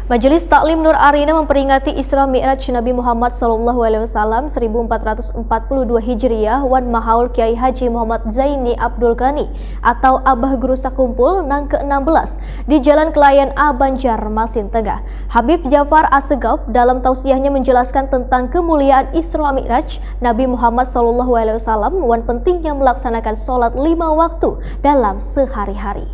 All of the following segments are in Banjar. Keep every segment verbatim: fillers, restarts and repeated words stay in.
Majelis Taklim Nur Arina memperingati Isra Mi'raj Nabi Muhammad sallallahu alaihi wasallam seribu empat ratus empat puluh dua Hijriah wan mahaul Kiai Haji Muhammad Zaini Abdul Ghani atau Abah Guru Sakumpul nang keenam belas di Jalan Kelayan A, Banjarmasin Tengah. Habib Jafar Asegaf dalam tausiahnya menjelaskan tentang kemuliaan Isra Mi'raj Nabi Muhammad sallallahu alaihi wasallam wan pentingnya melaksanakan salat lima waktu dalam sehari-hari.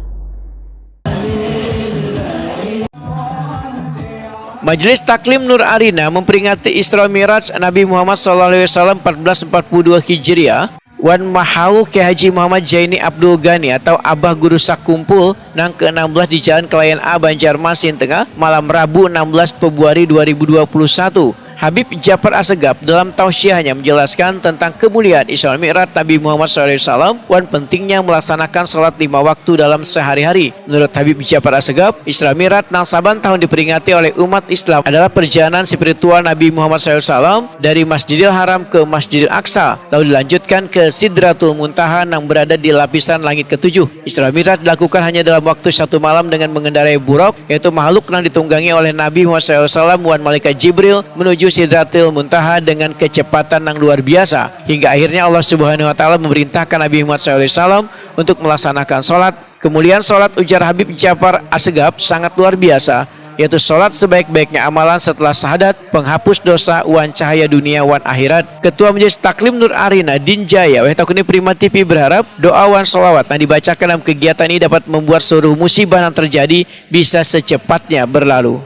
Majelis Taklim Nur Arina memperingati Isra Mi'raj Nabi Muhammad sallallahu alaihi wasallam empat belas empat puluh dua Hijriah wan mahaul Kiai Haji Muhammad Zaini Abdul Ghani atau Abah Guru Sakumpul nang keenam belas di Jalan Kelayan A, Banjarmasin Tengah, malam Rabu enam belas Februari dua ribu dua puluh satu. Habib Jafar Asegaf dalam tausiahnya menjelaskan tentang kemuliaan Isra Mi'raj Nabi Muhammad sallallahu alaihi wasallam wan pentingnya melaksanakan salat lima waktu dalam sehari-hari. Menurut Habib Jafar Asegaf, Isra Mi'raj nang saban tahun diperingati oleh umat Islam adalah perjalanan spiritual Nabi Muhammad sallallahu alaihi wasallam dari Masjidil Haram ke Masjidil Aqsa, lalu dilanjutkan ke Sidratul Muntaha nang berada di lapisan langit ketujuh. Isra Mi'raj dilakukan hanya dalam waktu satu malam dengan mengendarai buraq, yaitu makhluk nang ditunggangi oleh Nabi Muhammad sallallahu alaihi wasallam wan malaikat Jibril, menuju Sidratil Muntaha dengan kecepatan nang luar biasa, hingga akhirnya Allah Subhanahu wa Ta'ala memerintahkan Nabi Muhammad sallallahu alaihi wasallam untuk melaksanakan salat. Kemuliaan salat, ujar Habib Jafar Asegaf, sangat luar biasa, yaitu salat sebaik-baiknya amalan setelah syahadat, penghapus dosa, wan cahaya dunia wan akhirat. Ketua Majelis Taklim Nur Arina, Din Jaya, weh takuni Prima T V berharap doa wan salawat yang dibacakan dalam kegiatan ini dapat membuat seluruh musibah yang terjadi bisa secepatnya berlalu.